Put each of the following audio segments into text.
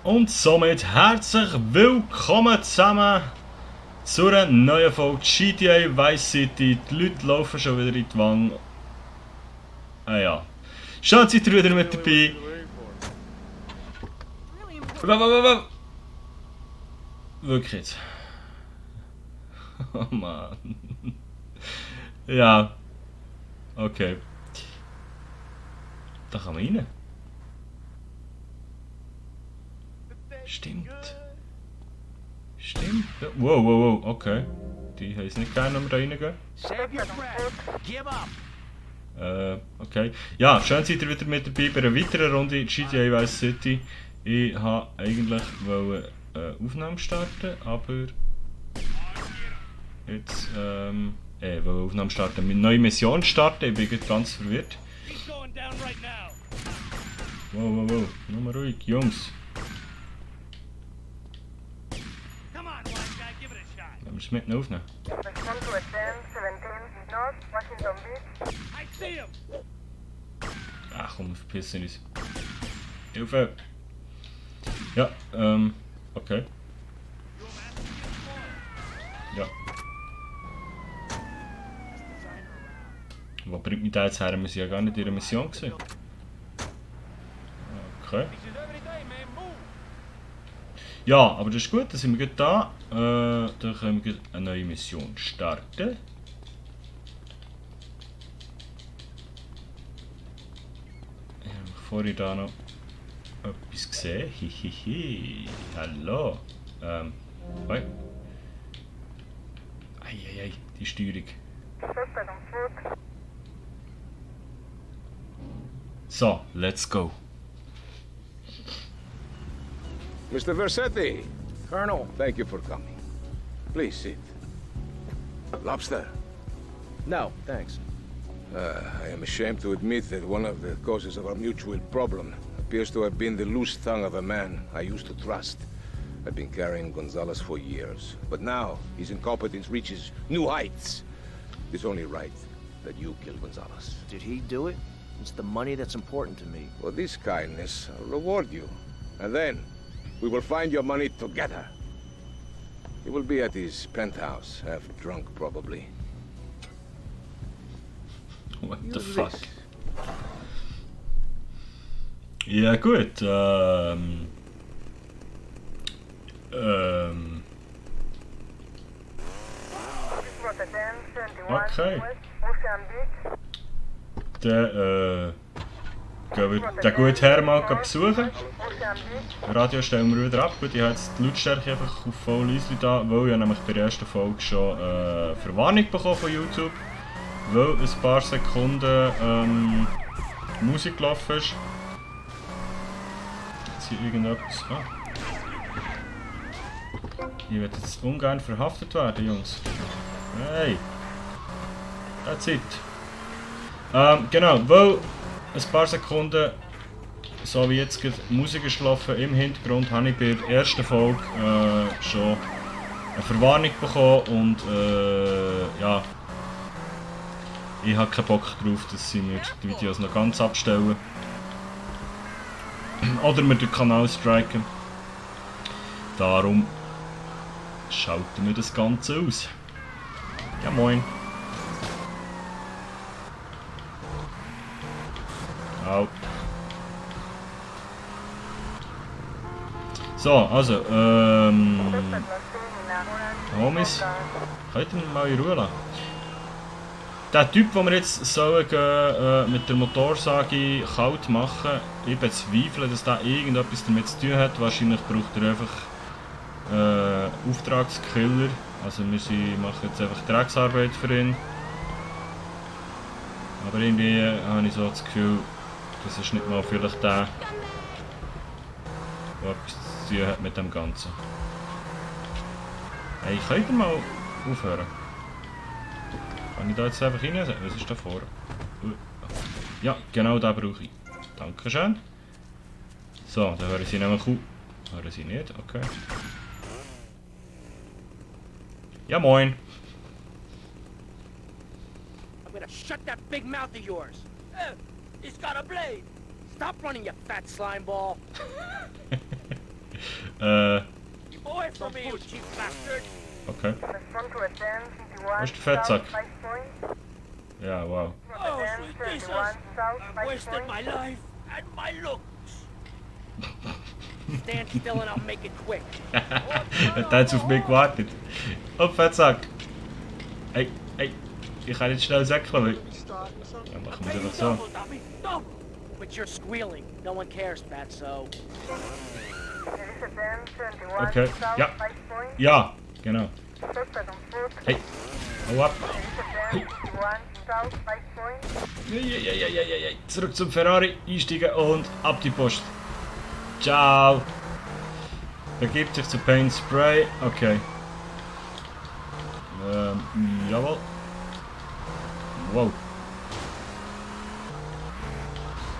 Und somit herzlich willkommen zusammen zu einer neuen Folge GTA Vice City. Die Leute laufen schon wieder in die Wange. Ah ja. Schön, seid ihr wieder mit dabei. Wirklich jetzt. Oh Mann. Ja. Okay. Da kann man rein. Stimmt. Stimmt. Ja. Wow, wow, wow. Okay. Die haben es nicht gerne, wenn wir da reingehen. Okay. Ja, schön seid ihr wieder mit dabei bei einer weiteren Runde GTA Vice City. Ich wollte eigentlich Aufnahmen starten, aber jetzt wollte Aufnahmen starten, mit neue Mission starten. Ich bin gerade ganz verwirrt. Wow, wow, wow. Nur mal ruhig, Jungs. Wenn wir es mitten aufnehmen. Ach komm, verpissen uns. Hilfe! Ja, okay. Ja. Wo bringt mich da jetzt her? Wir sind ja gar nicht in der Mission gewesen. Okay. Ja, aber das ist gut, dann sind wir gerade da. Dann können wir eine neue Mission starten. Ich habe vorhin da noch etwas gesehen. Hihihi. Hallo. Hoi. Eieiei, die Steuerung. So, let's go. Mr. Versetti. Colonel. Thank you for coming. Please sit. Lobster? No, thanks. I am ashamed to admit that one of the causes of our mutual problem appears to have been the loose tongue of a man I used to trust. I've been carrying Gonzalez for years, but now his incompetence reaches new heights. It's only right that you kill Gonzalez. Did he do it? It's the money that's important to me. For this kindness, I'll reward you. And then, we will find your money together. He will be at his penthouse, half drunk probably. What the fuck? Ja gut, okay. Dann gehen wir den guten Herrn mal besuchen. Radio stellen wir wieder ab. Gut, ich habe jetzt die Lautstärke einfach auf voll leise da, weil ich nämlich bei der ersten Folge schon Verwarnung bekommen von YouTube, weil ein paar Sekunden Musik gelaufen ist. Jetzt hier irgendetwas. Ah. Ich werde jetzt ungern verhaftet werden, Jungs. Hey! That's it. Genau, weil ein paar Sekunden, so wie jetzt gerade Musik ist gelaufen im Hintergrund, habe ich bei der ersten Folge schon eine Verwarnung bekommen und ja, ich habe keinen Bock drauf, dass sie mir die Videos noch ganz abstellen. Oder mir den Kanal striken. Darum schalten wir das Ganze aus. Ja moin. Au. So, also, Homies, könnt ihr mich mal in Ruhe lassen? Der Typ, den wir jetzt sollen mit der Motorsage kalt machen, ich bezweifle, dass der irgendetwas damit zu tun hat. Wahrscheinlich braucht er einfach Auftragskiller. Also wir machen jetzt einfach Drecksarbeit für ihn. Aber irgendwie habe ich so das Gefühl, das ist nicht mal vielleicht der, der etwas zu tun hat mit dem Ganzen. Hey, könnt ihr mal aufhören? Kann ich da jetzt einfach rein? Was ist da vorne? Ja, genau den brauche ich. Dankeschön. So, dann hören sie nämlich auf. Hören sie nicht? Okay. Ja, moin. I'm gonna shut that big mouth of yours. He's got a blade. Stop running, you fat slime ball. Away from me, you cheap bastard! Okay. Wo ist der Fettsack? Ja, wow. Oh, sweet Jesus! I've wasted my life and my looks! Stand still and I'll make it quick. Er hat jetzt auf mich gewartet. Oh, Fettsack! Hey, ich kann nicht schnell säckeln, weil... Ja, machen wir es einfach so. Double, Dobby, double! But you're squealing. No one cares, Fatso. Okay, ja. Ja, genau. Hey, hau ab. Hey. Ja. Zurück zum Ferrari, einsteigen und ab die Post. Ciao. Begibt sich zu Paint Spray. Okay. Jawohl. Wow.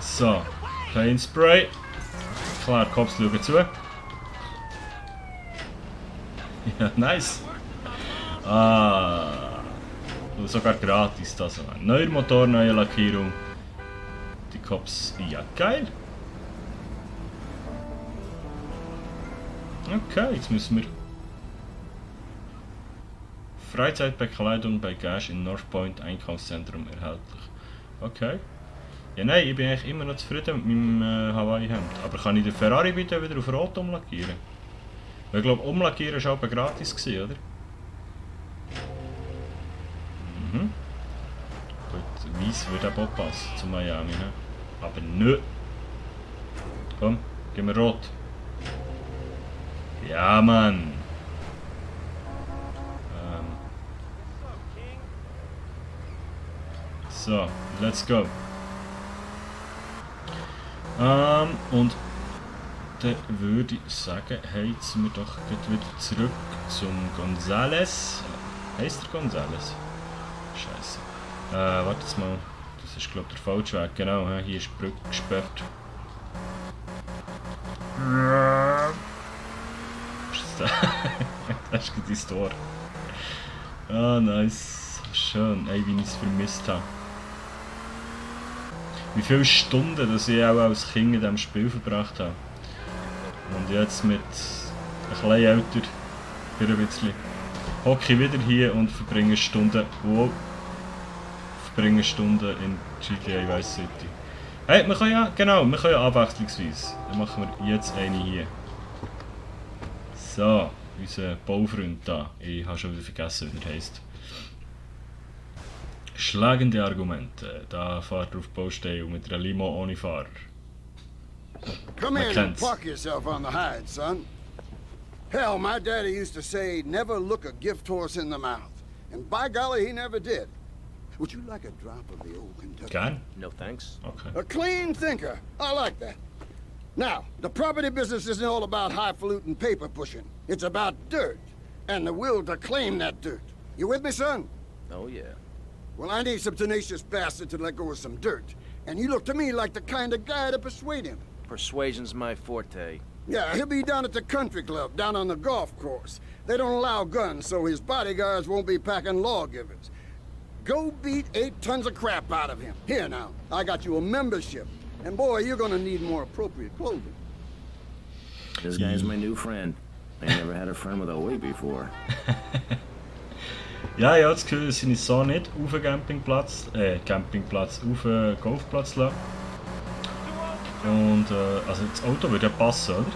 So, Paint Spray. Klar, Cops schauen zu. Ja, nice. Und sogar gratis das. Neuer Motor, neue Lackierung. Die Cops, ja geil. Okay, jetzt müssen wir... Freizeitbekleidung bei Gash in North Point Einkaufszentrum erhältlich. Okay. Ja nein, ich bin eigentlich immer noch zufrieden mit meinem Hawaii-Hemd. Aber kann ich den Ferrari bitte wieder auf Rot umlackieren? Weil ich glaube, umlackieren war auch gratis, oder? Mhm. Gut, weiss würde auch passen zu Miami, ne? Aber nö. Komm, gib mir Rot. Ja, Mann. So, let's go. Und dann würde ich sagen, heizen wir doch wieder zurück zum Gonzales. Heißt der Gonzales? Scheiße. Warte jetzt mal. Das ist glaube ich der falsche Weg. Genau, hier ist die Brücke gesperrt. Das ist dein Tor. Ah, nice. Schön. Ey, wie ich es vermisst habe. Wie viele Stunden dass ich auch als Kind in diesem Spiel verbracht habe. Und jetzt mit ein bisschen älter, wieder ein bisschen, hocke ich wieder hier und verbringe Stunden, in GTA Vice City. Hey, wir können ja, genau, wir können ja abwechslungsweise. Dann machen wir jetzt eine hier. So, unser Baufreund da. Ich habe schon wieder vergessen, wie er heisst. Schlagende Argumente. Da fährt er auf die Baustelle mit einer Limo ohne Fahrer. Come in and park yourself on the hide, son. Hell, my daddy used to say, never look a gift horse in the mouth. And by golly, he never did. Would you like a drop of the old Kentucky? Gern? No thanks. Okay. A clean thinker. I like that. Now, the property business isn't all about highfalutin paper pushing. It's about dirt. And the will to claim that dirt. You with me, son? Oh, yeah. Well, I need some tenacious bastard to let go of some dirt. And you look to me like the kind of guy to persuade him. Persuasion's my forte. Yeah, he'll be down at the country club, down on the golf course. They don't allow guns, so his bodyguards won't be packing lawgivers. Go beat 8 tons of crap out of him. Here now, I got you a membership. And boy, you're gonna need more appropriate clothing. This guy's my new friend. I never had a friend with a weight before. Ja, ich habe das Gefühl, dass ich so nicht auf den Campingplatz, auf den Golfplatz lassen. Und, also das Auto würde ja passen, oder?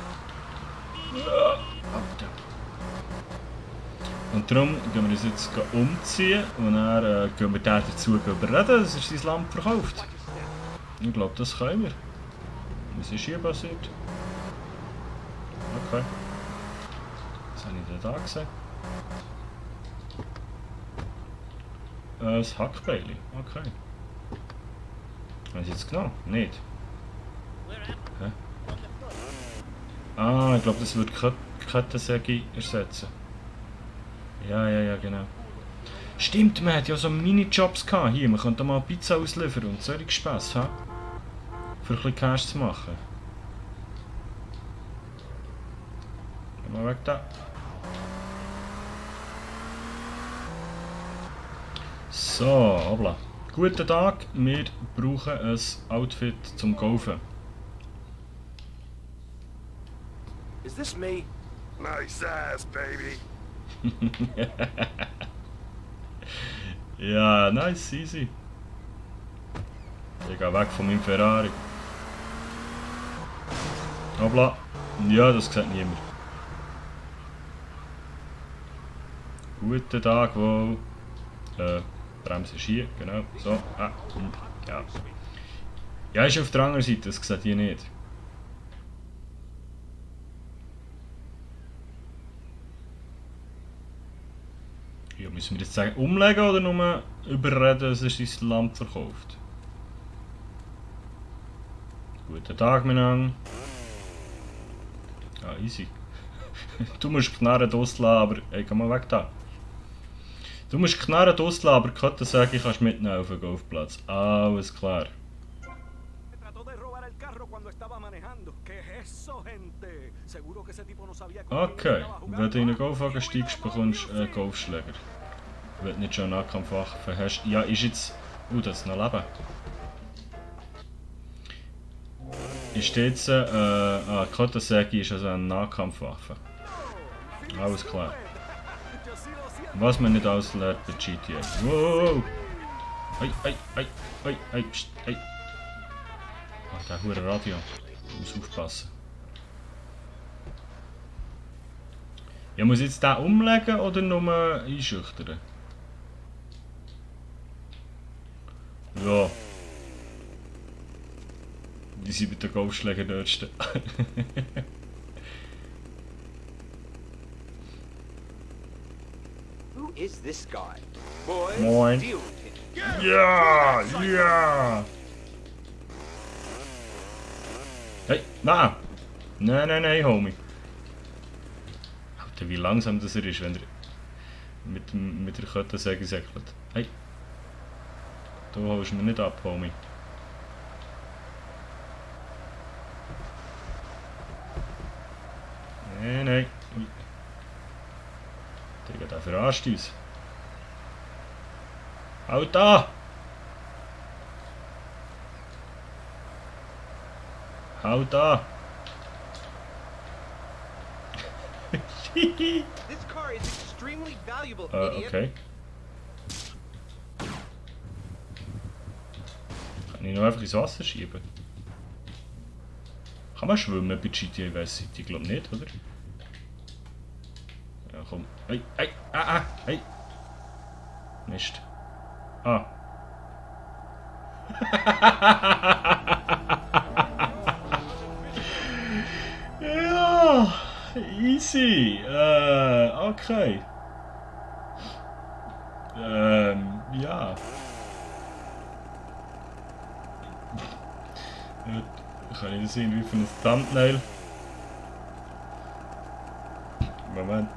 Und darum gehen wir uns jetzt umziehen und dann gehen wir den dazu überreden, dass er sein Land verkauft. Ich glaube, das können wir. Was ist hier passiert? Okay. Was habe ich denn da gesehen? Das Hackbeili, okay. Habe ich jetzt genommen? Nicht. Hä? Ah, ich glaube, das würde Kettensäge ersetzen. Ja, genau. Stimmt, man hat ja so Minijobs gehabt. Hier, man könnte mal Pizza ausliefern und solche Spaß haben. Für ein bisschen Cash zu machen. Geh mal weg da. So, hoppla. Guten Tag, wir brauchen ein Outfit zum Golfen. Is this me? Nice ass, baby. Ja, nice, easy. Ich gehe weg von meinem Ferrari. Hoppla. Ja, das sieht niemand. Guten Tag, wohl. Bremse ist hier, genau. So. Ja. Ja, ist auf der anderen Seite, das sieht hier nicht. Ja, müssen wir jetzt sagen, umlegen oder nur überreden, dass er sein Land verkauft? Guten Tag, miteinander. Ah, easy. Du musst Knarren auslassen, aber... Ey, geh mal weg da. Du musst Knarren auslassen, aber Kotte sage ich, kannst mitnehmen auf den Golfplatz. Alles klar. Okay, wenn du in einen Golfwagen steigst, bekommst du einen Golfschläger. Wenn du nicht schon Nahkampfwaffen hast. Ja, ist jetzt... das ist noch Leben. Ist jetzt... Kottensegi ist also eine Nahkampfwaffe. Alles klar. Was man nicht alles lernt bei GTA. Wow! Ei, pst, ei. Ach, der hure Radio. Ich muss aufpassen. Ja, muss ich jetzt den umlegen oder nur einschüchtern? Ja. Die sind mit den Golfschlägern dort. Who is this guy? Moin. Deal with him. Ja, ja. Hey, nein. Nein, Homie. Alter, wie langsam das ist, wenn er mit der Kettensäge säckelt. Hey. Du holst mir nicht ab, Homie. Nein. Digga, der verarscht uns. Halt da! Halt da! This car is extremely valuable, idiot. Okay. Kann ich noch einfach ins Wasser schieben? Kann man schwimmen bei GTA Vice City? Ich glaube nicht, oder? Ja, komm. Hey! Mist. Ah. Ja, easy. Okay. Ja. Kann ich das irgendwie für ein Thumbnail? Moment.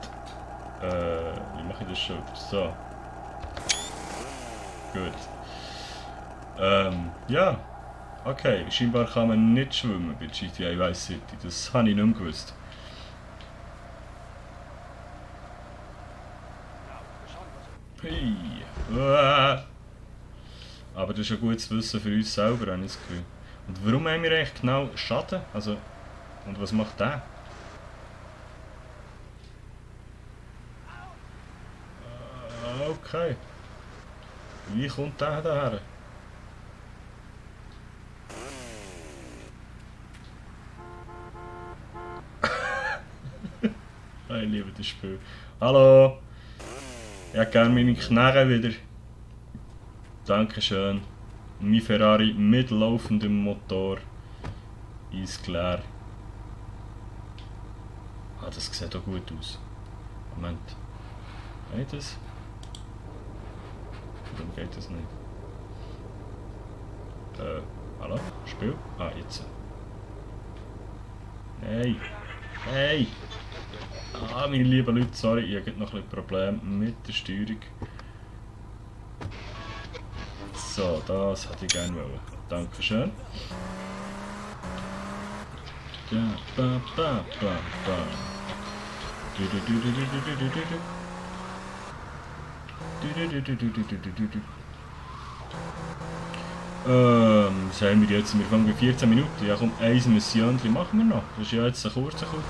Wie mache ich das schon? So. Gut. Ja. Okay, scheinbar kann man nicht schwimmen bei GTA Vice City. Das habe ich nicht mehr gewusst. Hey. Aber das ist ein gutes Wissen für uns selber, habe ich das Gefühl. Und warum haben wir eigentlich genau Schaden? Also, und was macht der? Okay. Wie kommt der daher? Ich liebe das Spiel. Hallo! Ich hätte gerne meine Knarre wieder. Dankeschön. Mein Ferrari mit laufendem Motor. Eisklar. Ah, das sieht auch gut aus. Moment. Kann ich das? Warum geht das nicht? Hallo? Spiel? Ah, jetzt. Hey! Ah, meine lieben Leute, sorry, ich habe noch ein bisschen Probleme mit der Steuerung. So, das hätte ich gerne wollen. Dankeschön. Was haben wir jetzt? Wir fangen bei 14 Minuten. Ja komm, eine Mission machen wir noch. Das war ja jetzt ein kurzer Coup.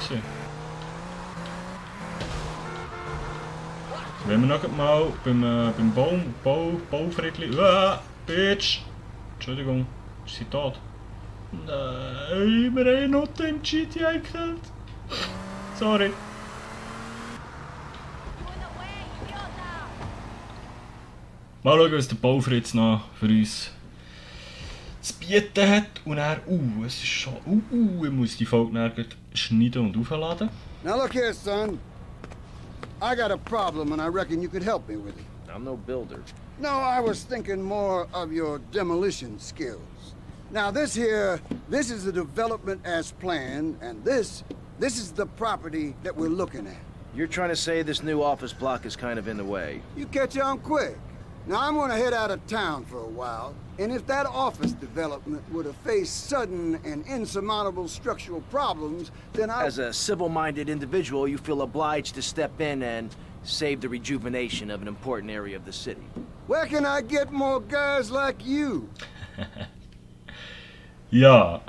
Wenn wir noch mal beim Baufriedli... Bitch! Entschuldigung, ist sie tot? Nein, wir haben noch den GTA gekillt. Sorry. Mal schauen, was der Baufritz noch für uns zu bieten hat. Und er, es ist schon, ich muss die Folge nachher schneiden und aufladen. Now look here, son. I got a problem and I reckon you could help me with it. I'm no builder. No, I was thinking more of your demolition skills. Now this is the development as planned, and this is the property that we're looking at. You're trying to say this new office block is kind of in the way. You catch on quick. Now I'm gonna head out of town for a while, and if that office development were to face sudden and insurmountable structural problems, then As a civil-minded individual, you feel obliged to step in and save the rejuvenation of an important area of the city. Where can I get more guys like you? Ja,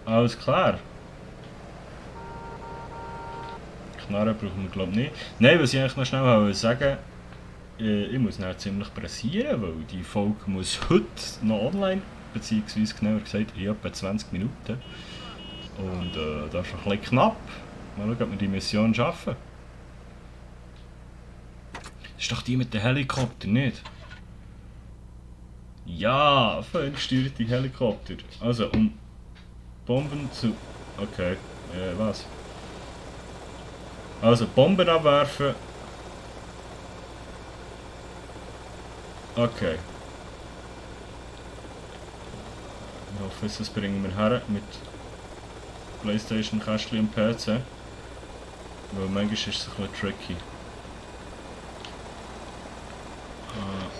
alles klar. Knarren brauchen wir glaube nicht. Nein, was ich eigentlich noch schnell sagen wollte, ich muss dann ziemlich pressieren, weil die Folge muss heute noch online, beziehungsweise genauer gesagt in etwa 20 Minuten. Und das ist ein bisschen knapp. Mal schauen, ob wir die Mission schaffen. Das ist doch die mit dem Helikopter, nicht? Ja, ferngesteuerte Helikopter. Also, um Bomben zu... Okay, was? Also, Bomben abwerfen. Okay. Ich hoffe, das bringen wir her mit PlayStation-Kästchen und PC. Weil manchmal ist es ein bisschen tricky.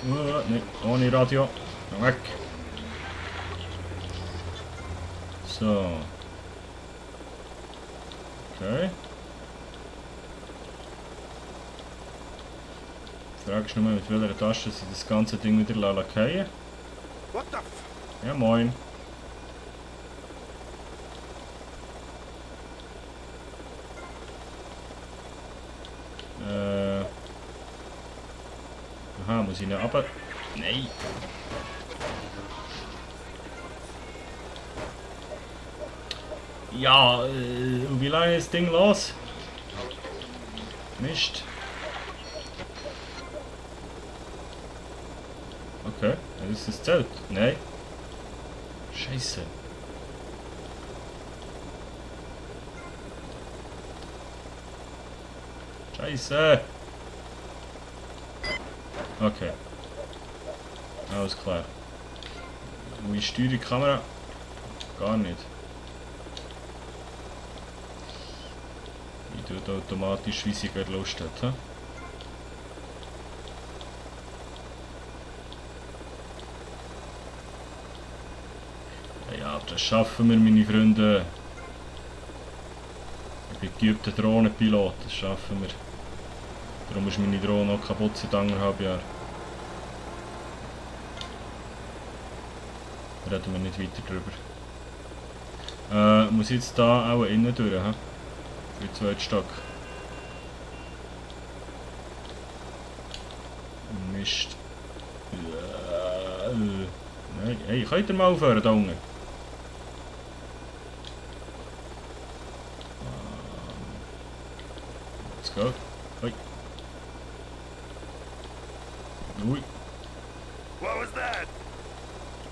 Nein, ohne Radio. Weg. So. Okay. Die Frage ist nur, mit welcher Taste sie das ganze Ding wieder fallen. What the f... Ja, moin. Aha, muss ich nicht runter? Nein! Ja, und wie lange ist das Ding los? Mist. Okay, das ist das Zelt. Nein. Scheiße. Scheiße. Okay. Alles klar. Wo ich steuere die Kamera? Gar nicht. Die tut automatisch, wie sie gerade Lust hat. He? Ja, das schaffen wir, meine Freunde. Ich bin geübter Drohnenpilot, das schaffen wir. Darum ist meine Drohne auch kaputt seit 1,5 Jahren. Reden wir nicht weiter drüber. Muss ich jetzt da auch innen durch, he? Für den zweiten Stock. Mist. Nein, hey, könnt ihr mal aufhören da unten? Let's go. Hoi. Ui. What was that?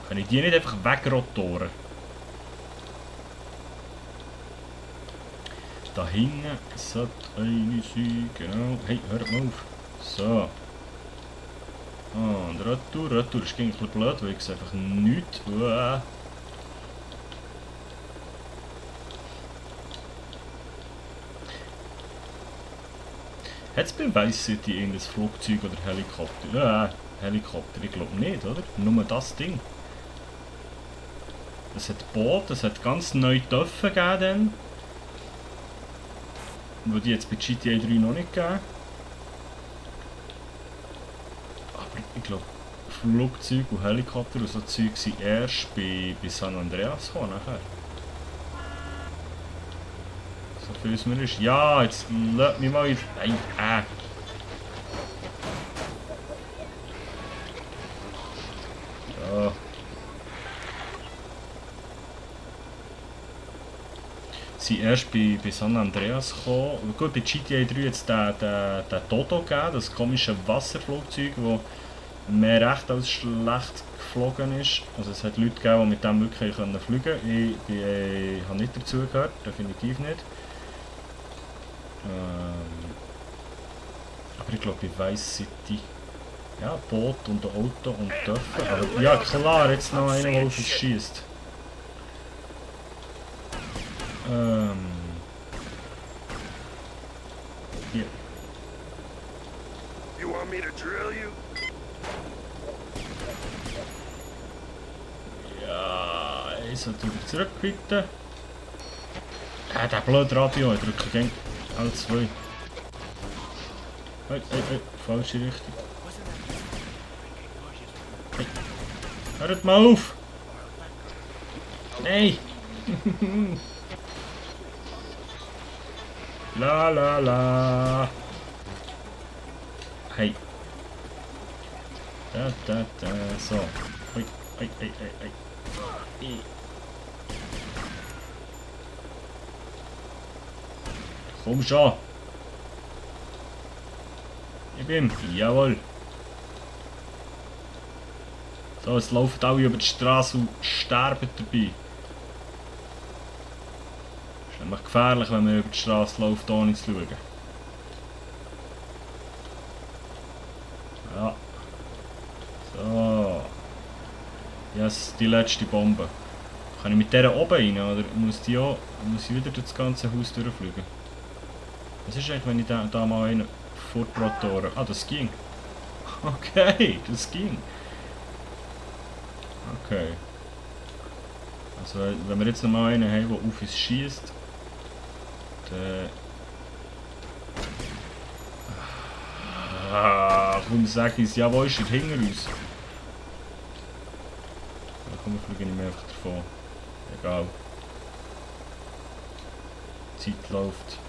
Kann ich die nicht einfach wegrotoren? Da hinten sollte eine sein, genau. Hey, hört mal auf. So. Ah, und Retour. Retour ist ein bisschen blöd, weil ich sehe einfach nichts. Hat es bei Vice City irgendein Flugzeug oder Helikopter? Helikopter, ich glaube nicht, oder? Nur das Ding. Es hat Boot, es hat ganz neue Töpfe gegeben, die die jetzt bei GTA 3 noch nicht gegeben. Aber ich glaube, Flugzeuge und Helikopter und so Zeug sind erst bei San Andreas gekommen nachher. So viel es mir ist. Ja, jetzt lass mich mal wieder... Ja. Sie erst bei San Andreas gekommen. Gut, bei GTA 3 jetzt den Toto gegeben, das komische Wasserflugzeug, das mehr recht als schlecht geflogen ist. Also es hat Leute gegeben, die mit dem wirklich fliegen konnten. Ich habe nicht dazu gehört, definitiv nicht. Aber ich glaube bei Vice City. Ja, Boot und Auto und Dörfer. Aber ja klar, jetzt noch einer, der auf uns schießt. Hier. You want me to drill you? Ja, ich sollte wieder zurück, bitte. Der blöde Radio, ich drücke gegen L2. Hey, falsche Richtung. Hey. Hört mal auf! Nein! La la la! Hey! Da, so. Hey. Komm schon! Ich bin. Jawohl! So, jetzt laufen alle über die Straße und sterben dabei. Ist nämlich gefährlich, wenn man über die Straße läuft, ohne zu schauen. Ja. So. Yes, die letzte Bombe. Kann ich mit der oben rein, oder muss ich wieder durch das ganze Haus durchfliegen? Was ist eigentlich, wenn ich da mal einen Fortrotoren... Ah, das ging. Okay, das ging. Okay. Also, wenn wir jetzt noch mal einen haben, der auf uns schießt, dann... Komm, sag ich es. Ja, wo ist er? Hinter uns. Ja, komm, wir fliegen nicht mehr einfach davon. Egal. Die Zeit läuft.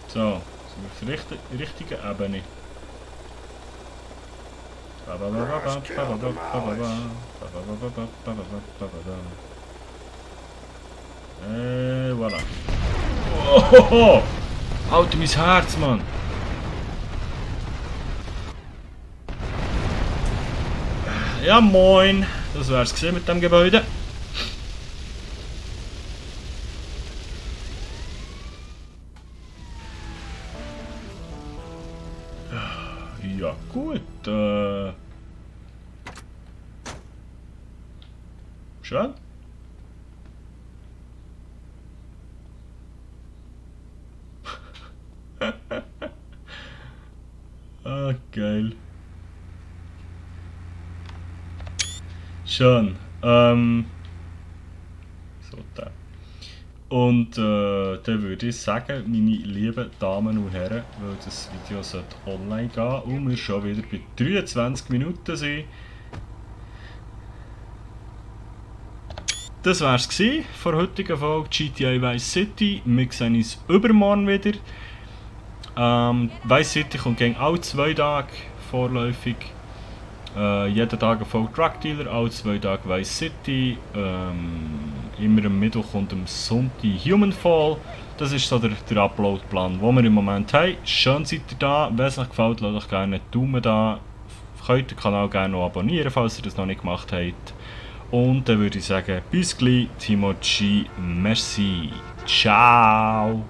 So, sind wir auf der richtigen Ebene. Voilà. Oh, Alter, mein Herz, Mann. Ja, moin. Das wär's gesehen mit dem Gebäude. Ja, gut. Schön. Ah, geil. Schön. So da. Und dann würde ich sagen, meine lieben Damen und Herren, weil das Video sollte online gehen und wir schon wieder bei 23 Minuten sind. Das wär's gsi von der heutigen Folge GTA Vice City. Wir sehen uns übermorgen wieder. Vice City kommt gegen alle 2 Tage vorläufig. Jeden Tag eine Folge Drug Dealer, alle 2 Tage Vice City. Immer am Mittwoch und am Sonntag Human Fall. Das ist so der Upload-Plan, den wir im Moment haben. Schön seid ihr da. Wenn es euch gefällt, lasst euch gerne einen Daumen da. Könnt den Kanal gerne noch abonnieren, falls ihr das noch nicht gemacht habt. Und dann würde ich sagen, bis gleich, Timo G. Merci. Ciao.